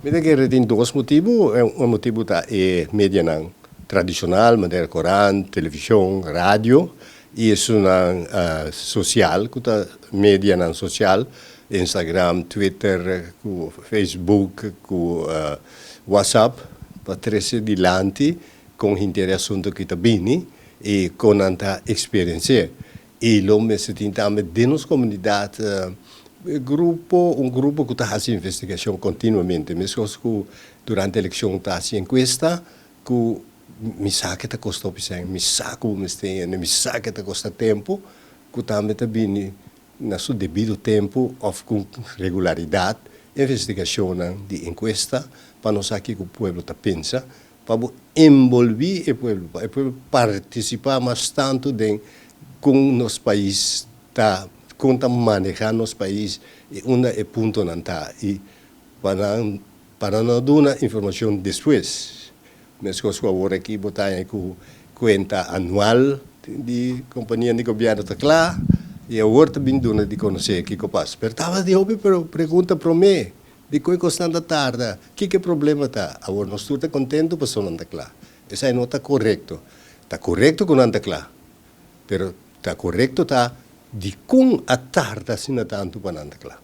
Mi ta kere tin dos motibu. Un motibu ta e medianan tradishonal, manera korant, televishon, radio, i esunnan sosial ku ta medianan sosial, Instagram, Twitter, ku Facebook, ku WhatsApp, pa trese dilanti kon henter e asuntu aki ta bini i kon nan ta eksperensi'é. I lo mester tin tambe den nos komunidat grupo, un grupo ku ta hasi investigashon kontinuamente, meskos ku durante elekshon ta hasi enkuesta, ku mi sa ke ta kosta hopi sèn, mi sa ku bo mester hende, mi sa ke ta kosta tempu, ku tambe ta bini na su debido tempu òf ku regularidat investigashonnan di enkuesta pa nos sa kiko pueblo ta pensa, pa bo enbolbí e pueblo, pa e pueblo partisipá mas tantu den kon nos pais ta, kon ta manehá nos pais i unda e puntonan ta i pa nan pa nan no duna informashon despues. Meskos ku awor aki bo ta haña ku kuenta anual di kompania di gobièrnu ta kla i awor ta bin duna di konosé kiko pasa. Pero tabatin hopi pregunta promé. Di koe kosnan ta tarda? Kiko e problema ta? Awor nos tur ta kontentu pasobra nan ta kla. Esei no ta korekto. Ta korekto ku nan ta kla, pero ta korekto ta dikon a tarda asina tantu pa nan ta kla.